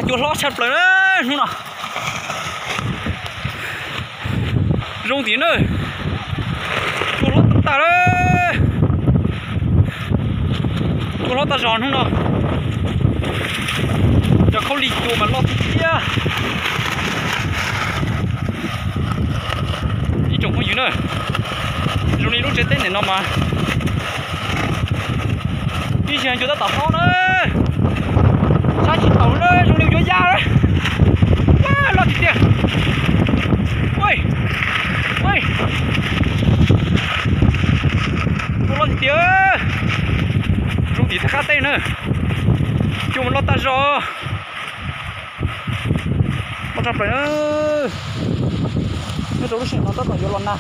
Cua hlob tshaj plaws na hnub no. Zoo tiag na. Cua hlob tag tag lawm. Cua hlob tag zog hnub no. Cov khaub lig cua mas loj tiag tiag. Ib tsoom phooj ywg na, zoo li lub tsev teb ntawm no mas ib zaug cua tab tom hlob na. Saib tsis taus na, zoo li yuav ya lawm. Loj tiag tiag. Ua, ua, cua loj tiag tiag. Zoo tim thaj qab teb na. Cua mas loj tag zog. Loj tshaj plaws na. Nyob rau lub sij hawm no tab tom yuav los nag.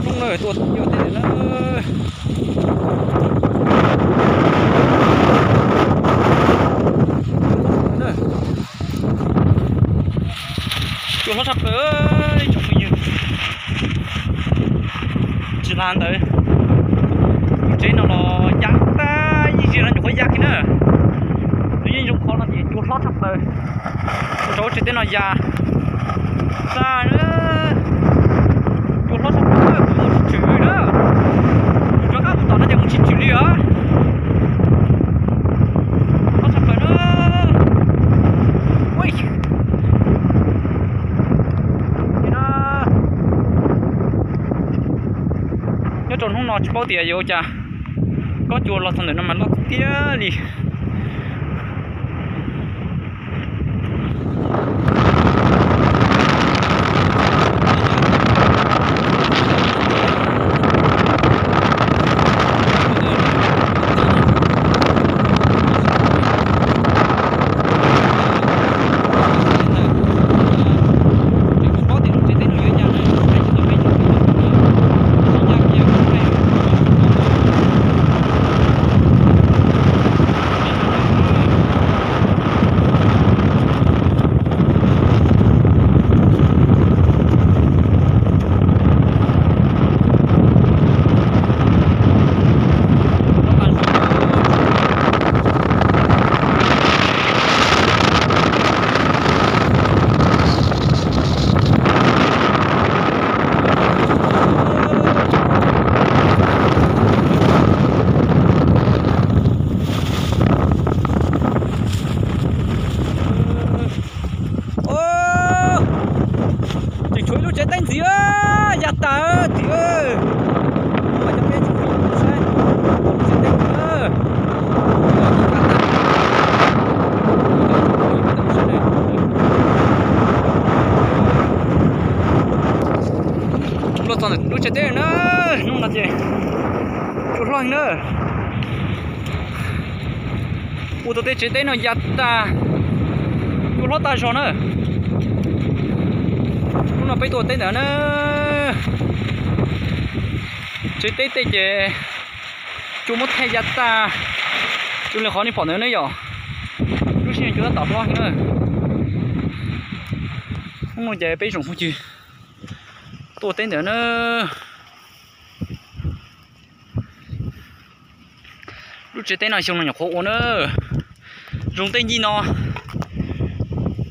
Hnub no tuaj cua teb na. Cua hlob tshaj plaws, tsoom phooj ywg. Tsis tas ntawd, lub tsev no los ya tag, ib zaug no nyuam qhuav ya kiag na. Nws yeej zoo qhov no ces cua hlob tshaj plaws. Ua rau lub tsev teb no ya tag na. Cua hlob tshaj plaws, kuv mus tsis tshwm li na. Kuv rov qab mus tom no ces mus tsis tshwm li os. Hlob tshaj plaws na. Ui, nyob rau hnub no tsis paub tias yuav ua cas, kob cua los txog ntawm no mas loj tiag li. Tseem tshuav ib lub tsev teb ntxiv, ya tas tim. Cov peb tsis pom saib lub tsev teb ntxiv. Los txog ntawm lub tsev teb na, hnub no ces cua hlob heev na. Ua tau tej tsev teb no ya tas, cua hlob tag zog na. Hnub no peb tuaj teb ntawd na, tsev teb tej ces cua muab thaij ya tas, zoo li qhov nej pom ntawd ne yom. Lub sij hawm cua tab tom hlob heev na. Hnub no ces peb tsoom phooj ywg tuaj teb ntawd na. Lub tsev teb no xyoo no nyuam qhuav ua na. Zoo tej ncig no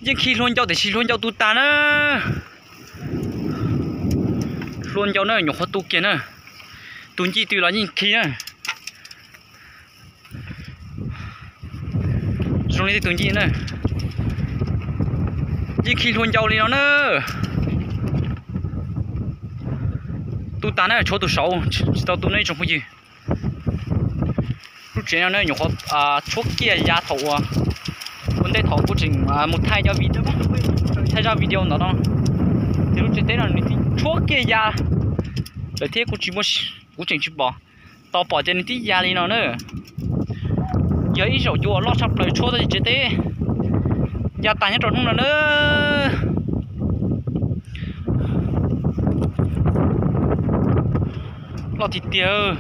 yeej khi hlua ncau tiam sis hlua ncau tu tas na. Hlua ncau na, nyuam qhuav tu kiag na. Tus ncig twg los yeej khi na. Zoo li tej tus ncig na, yeej khi hlua ncau li no na. Tu tas na, tshuav tus saud tsis tau tu na ib tsoom phooj ywg. Lub tsev no na nyuam qhuav tshuab kiag ya thaum ua ntej thaum kuv tseem mus thaij cov video, thaij zaj video ntawd no, ces lub tsev teb no nws twb tshuab kiag ya lawm thiab kuv tsis muaj, kuv tseem tsis pom, tos pom ces nws twb ya li no na. Yog ib zaug cua loj tshaj plaws tshuab tau tsev teb ya tas nyob rau hnub no na. Loj tiag tiag.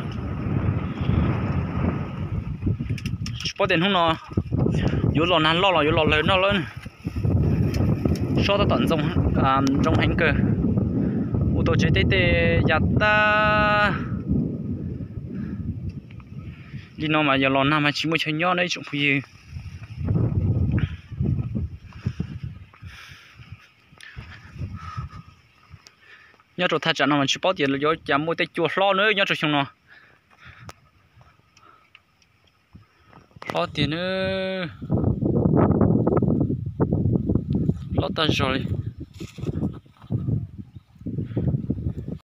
Tsis paub tias hnub no yuav los nag loj los yuav los lawg noj lawm. Sob tab tom ntxoo heev kawg. Ua tau tsev teb tej ya tag. Li no mas yog los nag mas tsis muaj chaw nyob na ib tsoom phooj ywg. Nyob rau thaj tsam no mas tsis paub tias yuav cas muaj tej cua hlob na nyob rau xyoo no. Hlob tiag na. Hlob tag zog li.